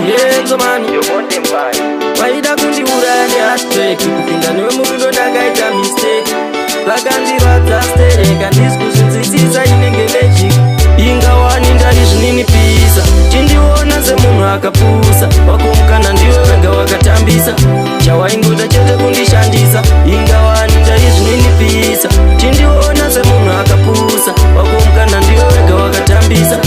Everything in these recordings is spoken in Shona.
Enzomani, waida kundiuraya neheartbreak. Kupinda newe murudo ndakaita mistake, zvakandirwadza stereka, ndisi kuzvinzwisisa, inenge magic. Ingawani ndaizvininipisa, chindiona semunhu akapusa. Wako mukana ndiwe wega wakatambisa, chawaingoda chete kundishandisa. Ingawani ndaizvininipisa, chindiona semunhu akapusa. Wako mukana ndiwe wega wakatambisa,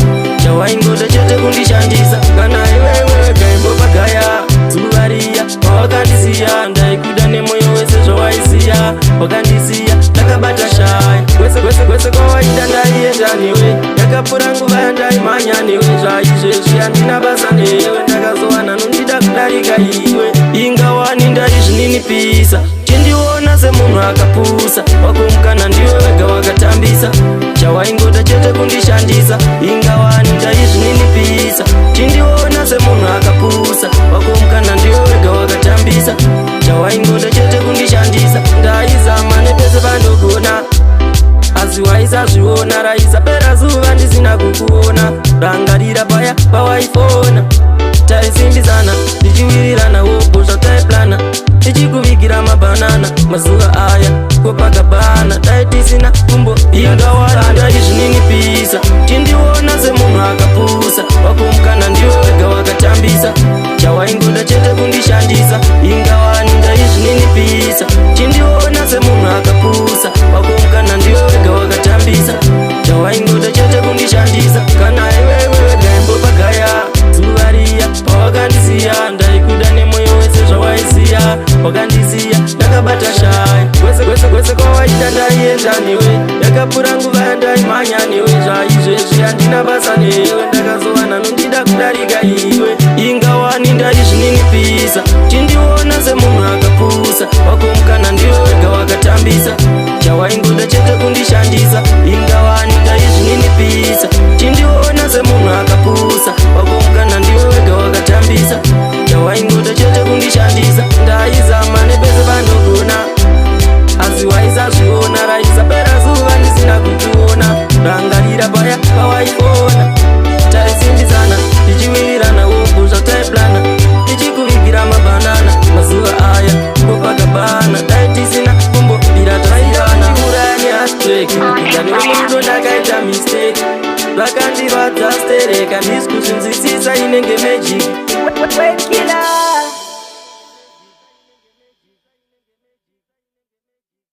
chawaingoda chete kundishandisa. Kana iwewe wega imbopagaya zuva riya pawakandisiya, ndaikuda nemwoyo wese zvawaiziya. Wakandisiya ndakabata shaya, kwese kwese kwese kwawaida ndaienda newe. Yakapfuura nguva yandaimhanya newe, zvaizvezvi handina basa newe. Ndakazowana nondida kudarika iwe. Ingawani ndaizvininipisa, chindiona semunhu akapusa. Wako mukana ndiwe wega wakatambisa, chawaingoda chete kundishandisa. Ingawani ndaizvininipisa, chindiona semunhu akapusa. Wako mukana ndiwe wega wakatambisa, chawaingoda chete kundishandisa. Ndaizama nepese pandogona, asi waisazviona. Raisapera zuva ndisina kukuona. Rangarira paya pawaifona, taisimbisana tichiwirirana, wopo zvataiplana, tichikuvigira mabhanana. Mazuva aya kopakabhana dai tisina kumbo. Ingawani ndaizvininipisa, chindiona semunhu akapusa. Wako mukana ndiwe wega wakatambisa, chawaingoda chete kundishandisa. Ingawani ndaizvininipisa, chindiona semunhu akapusa. Wako mukana ndiwe wega wakatambisa, chawaingoda chete kundishandisa. Kana iwewe wega imbopagaya zuva riya pawakandisiya, ndaikuda nemwoyo wese zvawaiziya. Wakandisiya ndakabata shaya, kwese kwese kwese kwawaida ndaienda newe. Yakapfuura nguva yandaimhanya newe, zvaizvezvi handina basa newe. Ndakazowana nondida kudarika iwe. Ingawani ndaizvininipisa, chindiona semunhu akapusa. Wako mukana ndiwe wega wakatambisa, chawaingoda chete kundishandisa. Ingawani ndaizvininipisa, chindiona semunhu akapusa. Wako mukana ndiwe wega wakatambisa, chawaingoda chete kundishandisa. Ndaizama nepese pandogona, asi waisazviona. Raisapera zuva ndisina kukuona. Rangarira paya pawaifona, taisimbisana tichiwirirana, wopo zvataiplana, tichikuvigira mabhanana. Mazuva aya kopakabhana dai tisina kumbobvira tasiyana. Uraya neheartbreak, kupinda newe murudo ndakaita mistake, zvakandirwadza stereka, ndisi kuzvinzwisisa, inenge magic. Wake